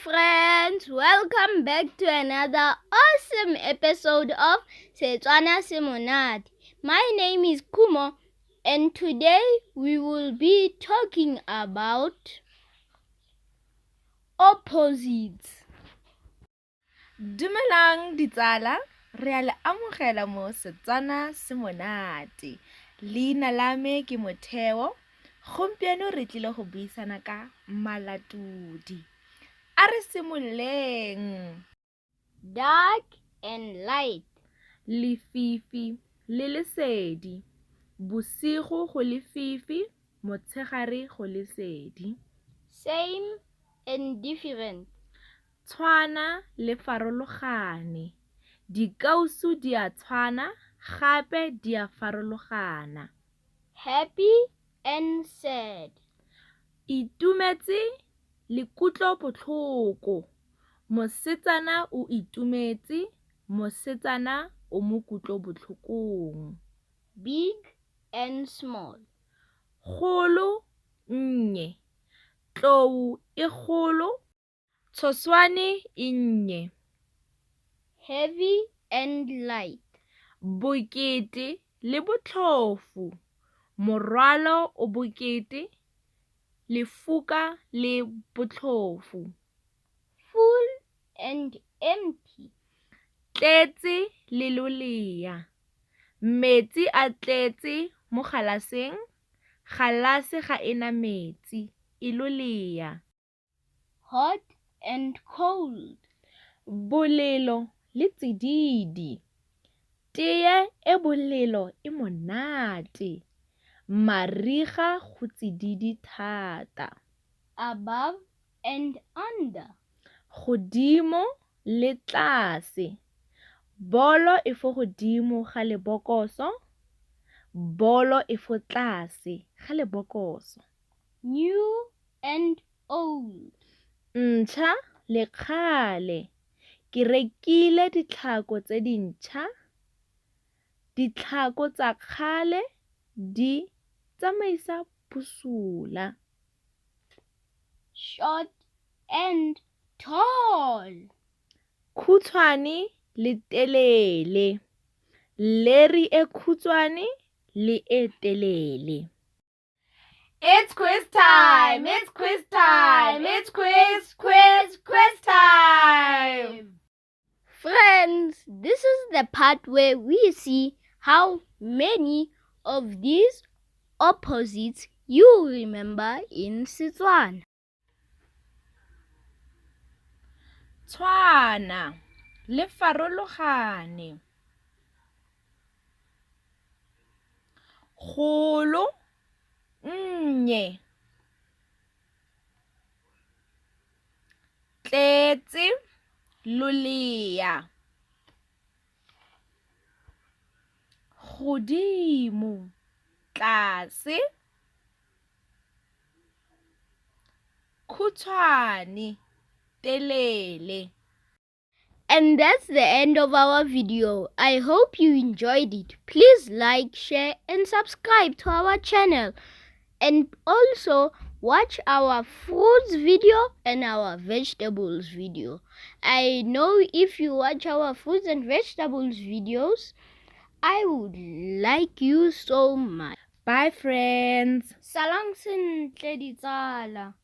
Friends, welcome back to another awesome episode of Setswana Se Monate. My name is Kumo and today we will be talking about opposites. Dumelang ditsala, re a le amogela mo Setswana se monate. Leina la me ke Motheo. Gompieno re tlile go buisana ka malatodi. A re simololeng. Dark and light. Lefifi le lesedi. Bosigo go lefifi, motshegare go lesedi. Same and different. Tshwana le farologane. Dikausu di a tshwana gape di a farologana. Happy and sad. Itumetse le kutlobotlhoko. Mosetsana o itumetse, mosetsana o mo kutlobotlhokong. Big and small. Kgolo, nnye. Tlou e kgolo, tshoswane e nnye. Heavy and light. Bokete le botlhofu. Morwalo o bokete, lefuka le botlhofu. Full and empty. Tletse le lolea. Metsi a tletse mo galaseng, galase ga e na metsi, e lolea. Hot and cold. Bolelo le tsididi. Tee e bolelo e monate. Mariga go tsididi thata. Above and under. Godimo le tlase. Bolo e fo godimo ga lebokoso, bolo e fo tlase ga lebokoso. New and old. Ntšha le kgale. Ke rekile ditlhako tse dintšha. Ditlhako tsa kgale di tsamaisa bosula. Short and tall. Khutshwane le telele. Leri e khutshwane le e telele. It's quiz time! It's quiz time! It's quiz, quiz, quiz time! Friends, this is the part where we see how many of these opposites you remember in Setswana. Tshwana le farologane. Kgolo, nnye. Tletse, lolea. Godimo, tlase. Khutshwane, telele. And that's the end of our video. I hope you enjoyed it. Please like, share and subscribe to our channel. And also watch our fruits video and our vegetables video. I know if you watch our fruits and vegetables videos, I would like you so much. Bye friends. Salang sentle ditsala.